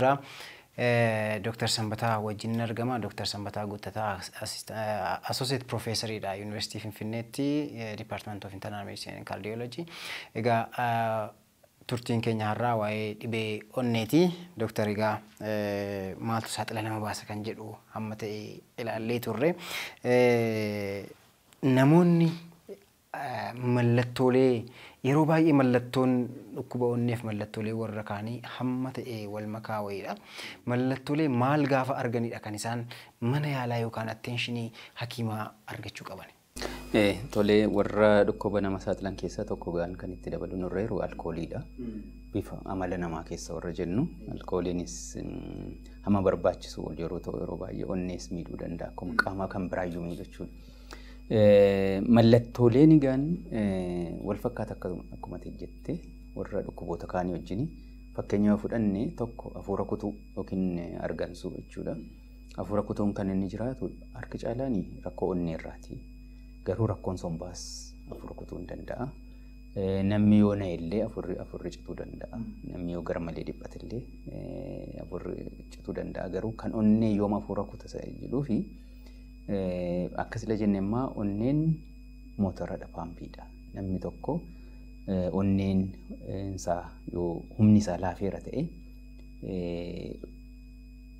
Jira. Dr. Sanbataa wajjin argama. Dr. Sanbataa Guuttataa Associate Professoriidha Yuunivarsiitii Finfinneetti, Department of Internal Medicine and Cardiology. Egaa turtiin keenya har'aa waa'ee dhibee onneeti. Dr. Egaa maaltu saaxila nama baasa kan jedhu hamma ta'e ilaallee turre. Namoonni mallattoolee, yeroo baay'ee mallattoon dhukkuba onneef mallattoolee warra kaanii hamma ta'e wal makaa wayiidha. Mallattoolee maal gaafa arganidha kan isaan mana yaalaa yookaan attention hakiimaa argachuu qaban? Tolee, warra dhukkuba nama saaxilan keessaa tokko gaan kan itti dabalu nurreeru alkooliidha. Bifa amala namaa keessa warra jennu alkooliinis hamma barbaachisu ol yeroo ta'u yeroo baay'ee onnees miidhuu danda'a, akkuma qaama kan biraayyuu miidhu jechuudha. Mallattooleen egaan wal fakkaata akkuma ati jette warra dhukkuboota kaanii wajjin. Fakkeenya yoo fudhanne, tokko hafuura kutuu yookiin argansuu jechuudha. Hafuura kutuun kan inni jiraatu harki caalaan rakkoo onnee irraati. Garuu rakkoon sombaas hafuura kutuu hin danda'a. Namni yoo na'e illee hafuurri cituu danda'a. Namni yoo garmalee dhiphate illee hafuurri cituu danda'a. Garuu kan onnee yooma hafuura kuta jedhuu fi akkasila jenne immoo onneen mootoradha, paampiidha. Namni tokko onneen isaa yoo humni isaa laafeera ta'e,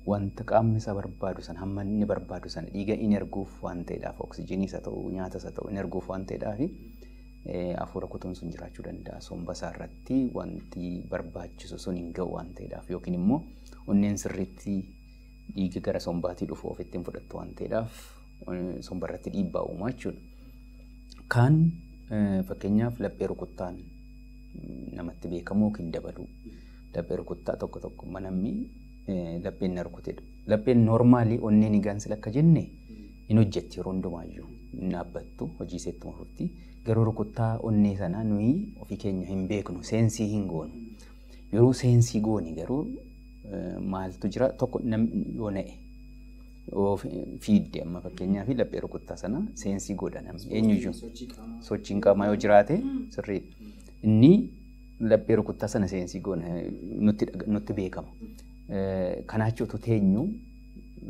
wanta qaamni isaa barbaadu sana, hamma inni barbaadu sana dhiiga in erguuf waan ta'eedhaaf, oksijiinii isa ta'u, nyaata isa ta'u in erguuf waan ta'eedhaaf, hafuura kutuun sun jiraachuu danda'a. Somba isaa irratti wanti barbaachisu sun hin ga'u waan ta'eedhaaf, yookiin immoo onneen sirriitti dhiiga gara sombaatii dhufu ofitti hin fudhattu waan ta'eedhaaf, somba irratti dhiibbaa uumaa jechuudha. Kaan fakkeenyaaf laphee rukuttaan namatti beekamu yookiin dabaluu. Laphee rukuttaa tokko tokko namni lapheen na rukutedha. Lapheen normal onneen egaan sila akka jenne hin hojjetti, yeroo hundumaayyuu hin dhaabbattu, hojii iseettuma fufti. Garuu rukuttaa onnee sanaa nuyi ofii keenya hin beeknu, sense hin goonu. Yeroo sense goone garuu maaltu jira? Tokko, namni yoo na'e, yoo fiidde, amma fakkeenyaaf laphee rukuttaa sana sense godha namni eenyuyyuu, sochiin qaamaa yoo jiraate sirriidha. Inni laphee rukuttaa sana sense goona, nutti beekama. Kanaachi utuu teenyu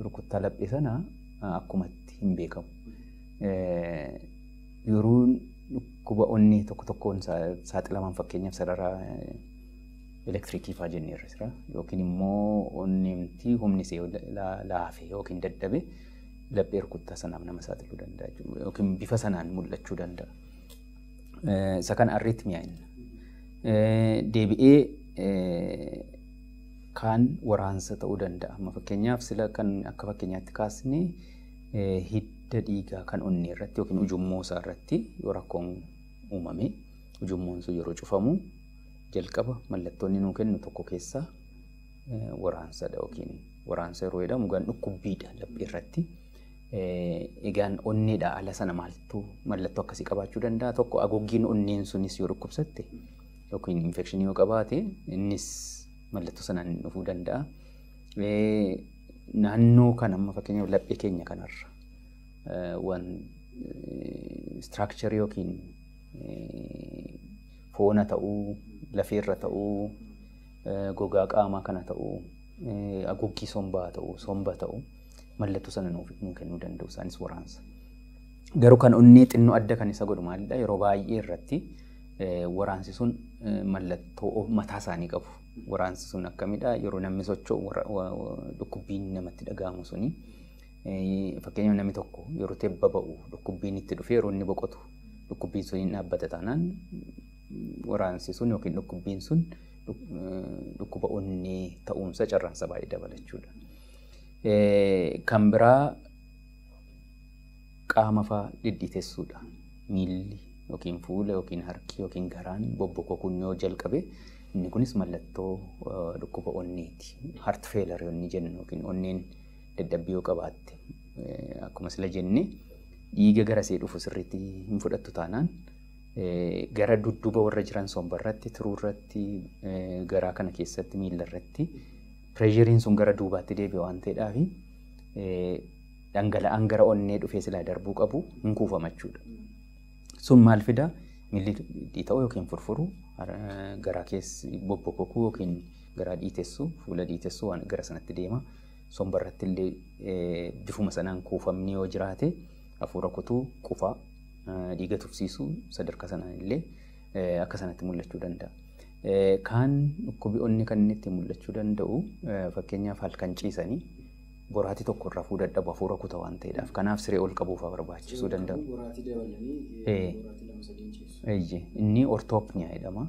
rukuttaa laphee sana akkumatti hin beekamu. Yeroo dhukkuba onnee tokko tokkoon saaxilaman, fakkeenyaaf sarara elektiriikii fa'aa jenneerra jira, yookiin immoo onneemti humni isee laafe yookiin dadhabe laphee rukuttaa sanaaf nama saaxiluu danda'a yookiin bifa sanaan mul'achuu danda'a. Isa kana arrhythmia jenna. Deebi'ee kaan waraansa ta'uu danda'a. Amma fakkeenyaaf sila kan akka fakkeenyaatti kaasne hidda dhiigaa kan onnee irratti yookiin ujummoo isaa irratti yoo rakkoon uumame, ujummoon sun yeroo cufamu jalqaba mallattoonni nuu kennu tokko keessaa waraansadha, yookiin waraansa yeroo jedhamu gaan dhukkubbiidha laphee irratti. Egaan onneedha ala sana maaltu mallattoo akkasii qabaachuu danda'a? Tokko, haguuggiin onneen sunis yoo dhukkubsatte yookiin infection yoo qabaate, innis mallattoo sanaan dhufuu danda'a. Naannoo kana amma fakkeenyaaf laphee keenya kanarra waan structure yookiin foona ta'uu, lafeerra ta'uu, gogaa qaamaa kana ta'uu, haguuggii sombaa ta'uu, somba ta'uu, mallattoo sana nuuf kennuu danda'u, isaanis waraansa. Garuu kan onnee xinnoo adda kan isa godhu maalidha? Yeroo baay'ee irratti waraansi sun mallattoo mataa isaanii qabu. Waraansi sun akkamidha? Yeroo namni socho'u dhukkubbiin namatti dhaga'amu suni, fakkeenyaaf namni tokko yeroo tebba ba'u dhukkubbiin itti dhufee, yeroo inni boqotu dhukkubbiin sun hin dhaabbata taanaan, waraansi sun yookiin dhukkubbiin sun dhukkuba onnee ta'uunsa carraansa baay'ee dabala jechuudha. Kan biraa qaama fa'aa dhidhiitessuudha. Miilli yookiin fuula yookiin harki yookiin garaan bobbokokuun yoo jalqabe, inni kunis mallattoo dhukkuba onneeti. Heart failure inni jennu yookiin onneen dadhabbii yoo qabaatte, akkuma sila jenne dhiiga gara see dhufu sirriitti hin fudhattu taanaan, gara dudduuba warra jiran somba irratti, tiruu irratti, garaa kana keessatti, miilla irratti pressureiin sun gara duubaatti deebi'a waan ta'eedhaaf, dhangala'aan gara onnee dhufee silaa darbuu qabu hin kuufama jechuudha. Sun maal fidaa? Miilli dhiita'uu yookiin furfuruu, garaa keessi bobbokokuu yookiin Garaa dhiitessu, fuula dhiitessu waan gara sanatti deema. Somba irratti illee bifuma sanaan kuufamni yoo jiraate hafuura kutuu, qufaa, dhiiga tufsiisuu sadarkaa sanaan illee akka sanatti mul'achuu danda'a. Kaan dhukkubi onnee kan inni ittiin mul'achuu danda'u fakkeenyaaf halkan ciisanii boraatii tokko irraa rafuu dadhabu hafuura kuta waan ta'eedhaaf. Kanaaf siree ol qabuufaa barbaachisuu danda'a. Boraatii dabalanii boraatii lama sadiin ciisu. Inni ortoopniyaa jedhama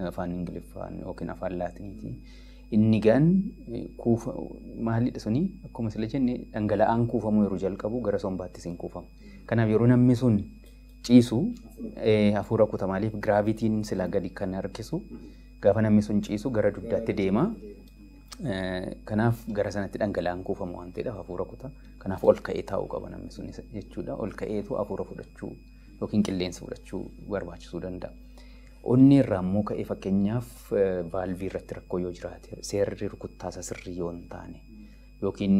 afaan Ingiliffaan yookiin afaan Laatiniitiin. Inni gaan kuufa maalidha suni akkuma sila jenne dhangala'aan kuufamuu yeroo jalqabu gara sombaattis hin kuufamu. Kanaaf yeroo namni sun ciisu hafuura kuta maaliif giraavitiin sila gadi kan harkisu gaafa namni sun ciisu gara dugdaatti deema. Kanaaf gara sanatti dhangala'aan kuufamu waan ta'eedhaaf hafuura kuta. Kanaaf ol ka'ee taa'uu qaba namni sun jechuudha. Ol ka'eetu hafuura fudhachuu yookiin qilleensa fudhachuu barbaachisuu danda'a. Onnee irraa immoo ka'ee fakkeenyaaf vaalvii irratti rakkoo yoo jiraate seerri rukuttaasaa sirrii yoo hin taane yookiin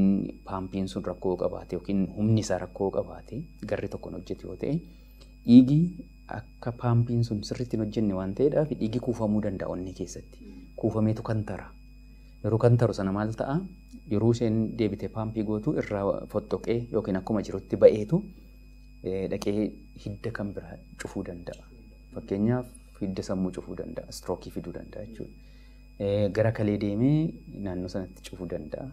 paampiin sun rakkoo qabaate yookiin humni isaa rakkoo qabaate garri tokkoon hojjetu yoo ta'e dhiigi akka paampiin sun sirriitti hin hojjenne waan ta'eedhaaf dhiigi kuufamuu danda'a onnee keessatti. Kuufameetu kan tara. Yeroo kan taru sana maal ta'a? Yeroo isheen deebitee paampii gootu irraa fottoqee yookiin akkuma jirutti ba'eetu dhaqee hidda kan biraa cufuu danda'a. Fakkeenyaaf hidda sammuu cufuu danda'a, strookii fiduu danda'a jechuudha. Gara kalee deemee naannoo sanatti cufuu danda'a.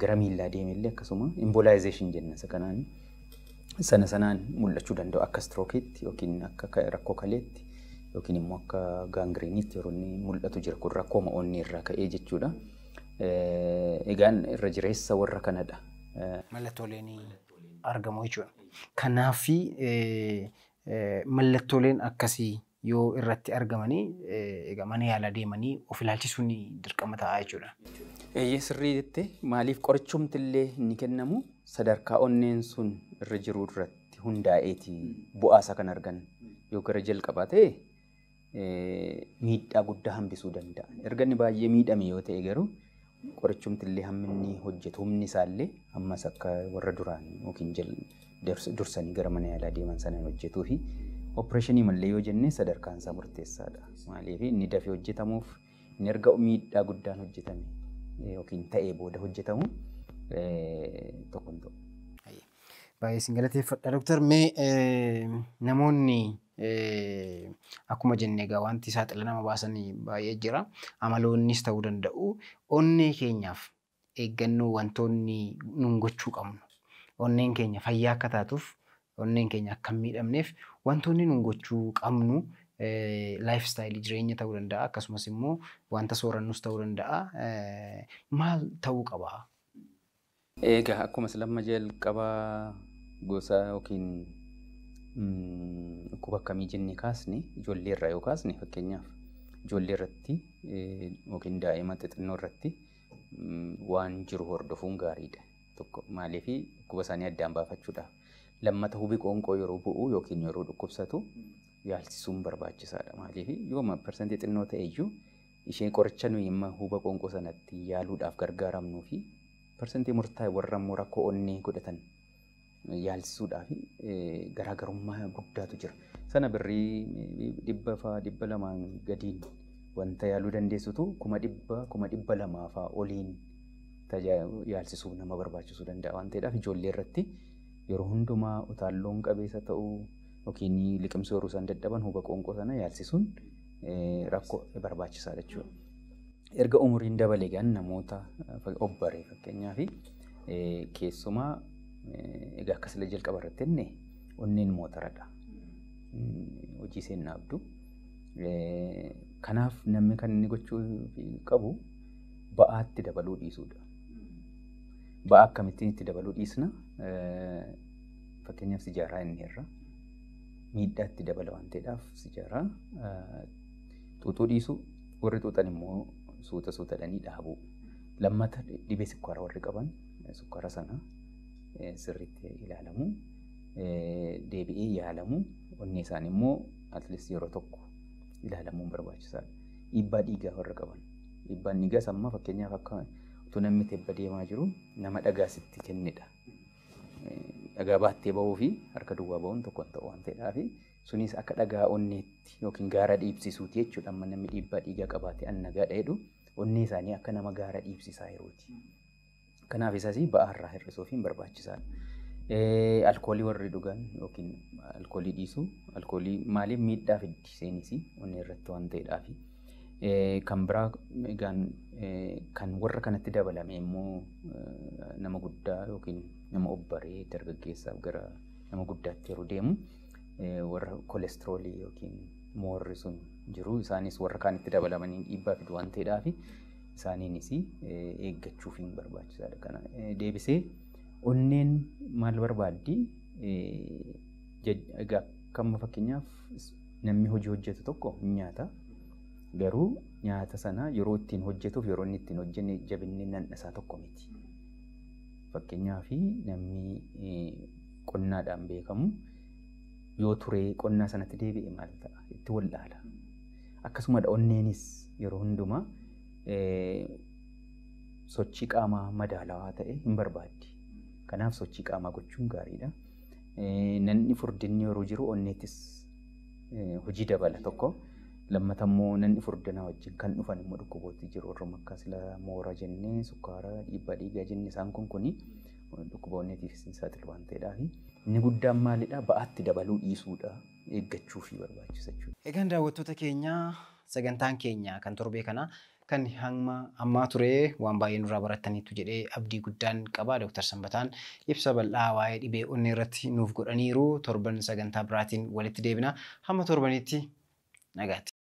Gara miillaa deemee illee akkasuma embolization jenna isa kanaan. Sana sanaan mul'achuu danda'u akka strookiitti yookiin akka rakkoo kaleetti yookiin immoo akka gaangiriiniitti yeroo inni mul'atu jira kun rakkoo onnee irraa ka'ee jechuudha. Egaan irra jireessa warra kanadha. Mallattooleen argamu jechuudha. Kanaafi mallattooleen akkasii yoo irratti argamanii egaa mana yaalaa deemanii of ilaalchisuun dirqama ta'a jechuudha. Eeyyee sirrii jettee maaliif qorichumti illee inni kennamu sadarkaa onneen sun irra jiru irratti hundaa'eeti bu'aa isaa kan argan yoo gara jalqabaa ta'e miidhaa guddaa hambisuu danda'a. Erga inni baay'ee miidhame yoo ta'e garuu qorichumti illee hammi inni hojjetu humni isaallee ammas akka warra duraan yookiin dursanii gara mana yaalaa deeman sanaan hojjetuu fi opereeshinii mallee yoo jenne sadarkaan isaa murteessaadha. Maaliif inni dafee hojjetamuuf inni erga miidhaa guddaan hojjetame yookiin ta'ee booda hojjetamu tokko hin ta'u. Baay'ee isin galateeffadha. Dooktar mee namoonni akkuma jenne egaa wanti saaxila nama baasanii baay'ee jira. Amaloonnis ta'uu danda'u. Onnee keenyaaf eeggannoo wantoonni nun gochuu qabnu. Onneen keenya fayyaa akka taatuuf, onneen keenya akka hin miidhamneef wantoonni nun gochuu qabnu laayifstaayilii jireenya ta'uu danda'a. Akkasumas immoo wanta soorannus ta'uu danda'a. Maal ta'uu qaba? Egaa akkuma lamma jalqabaa gosa yookiin dhukkuba akkamii jennee kaasne ijoollee irraa yoo kaasne fakkeenyaaf ijoollee irratti yookiin daa'ima xixinnoo irratti waan jiru hordofuun gaariidha. Tokko maaliif dhukkuba isaanii addaan baafachuudhaaf. Lammata hubi qoonqoo yeroo bu'u yookiin yeroo dhukkubsatu yaalchisuun barbaachisaadha. Maaliif yooma parsantii xinnoo ta'e iyyuu isheen qoricha nuyi amma huba qoonqoo sanatti yaaluudhaaf gargaaramnuu fi parsantii murtaa'e warra immoo rakkoo onnee godhatan yaalchisuudhaaf garaagarummaa guddaatu jira. Sana birrii 100 faa 200 gadiin wanta yaaluu dandeessutu 100,000 200,000 faa oliin yaalchisuu nama barbaachisuu danda'a waan ta'eedhaaf ijoollee irratti yeroo hundumaa utaalloon qabeessa ta'uu yookiin liqimsuu yeroo isaan dadhaban huba qoonqoo sana yaalchisuun rakkoo barbaachisaadha jechuudha. Erga umuriin dabale gaan namoota obbaree fakkeenyaaf keessumaa egaa akka sila jalqaba irratti jenne onneen mootaradha. Hojii isheen dhaabdu. Kanaaf namni kan inni gochuu qabu ba'aatti dabaluu dhiisuudha. Ba'aa akkamittiin itti dabaluu dhiisna? Fakkeenyaaf sijaaraa inni irra miidhaa itti dabala waan ta'eedhaaf sijaaraa xuuxuu dhiisuu warri xuuxan immoo suuta suutadhanii dhaabuu. Lammata dhibee sukkaaraa warri qaban sukkaara sana sirriitti ilaalamu deebi'ee yaalamu onnee isaanii immoo atleast yeroo tokko ilaalamuun barbaachisaadha. Dhiibbaa dhiigaa warra qaban. Dhiibbaan dhiigaas amma fakkeenyaaf akka utuu namni tebba deemaa jiru nama dhagaa sitti kennedha. Dhagaa baattee bahuu fi harka duwwaa bahuun tokko hin ta'u waan ta'eedhaaf sunis akka dhagaa onneetti yookiin gaara dhiibsisuuti jechuudha. Amma namni dhiibbaa dhiigaa qabaate an nagaadha jedhu Onnee isaanii akka nama gaara dhiibsisaa yerooti. Kanaaf isas ba'aarraa hir'isuuf hin barbaachisaadha. Alkoolii warri dhugan yookiin alkoolii dhiisuu, alkoolii maaliif miidhaa fiddi seenis onnee irratti waan ta'eedhaafi. Kan biraa egaan kan warra kanatti dabalame immoo nama guddaa yookiin nama obbaree dargaggeessaaf gara nama guddaatti yeroo deemu warra kolestiroolii yookiin moorri sun jiru isaanis warra kaanitti dabalamanii dhiibbaa fidu waan ta'eedhaafi isaaniinis eeggachuuf hin barbaachisaadha. Kana deebisee onneen maal barbaaddi? Egaa akkuma fakkeenyaaf namni hojii hojjetu tokko hin nyaata. Garuu nyaata sana yeroo ittiin hojjetuuf yeroo inni ittiin hojjenne jabinni nannasaa tokko miti. Fakkeenyaaf namni qonnaadhaan beekamu yoo turee qonnaa sanatti deebi'e maal ta'a? Itti wallaala. Akkasumadha onneenis yeroo hundumaa sochii qaamaa madaalawaa ta'e hin barbaaddi. Kanaaf sochii qaamaa gochuun gaariidha. Namni furdinni yeroo jiru onneettis hojii dabala tokko. Lammata immoo namni furdinaa wajjin kan dhufan immoo dhukkubooti jiru. Warruma akka sila moora jennee, sukkaara, dhiibbaa dhiigaa jennee isaan kun kuni dhukkuba onneetiifis hin saaxilu waan ta'eedhaaf. Inni guddaan maalidhaa? Ba'aatti dabaluu dhiisuudha. Eeggachuu fi barbaachisa jechuudha. Egaan daawwattoota keenya sagantaan keenya kan torbee kana kan hamma ammaa ture waan baay'ee nurraa barattaniitu jedhee abdii guddaan qaba. Dooktar Sanbataan ibsa bal'aa waa'ee dhibee onnee irratti nuuf godhaniiru. Torban sagantaa biraatiin walitti deebina. Hamma torbanitti nagaatti.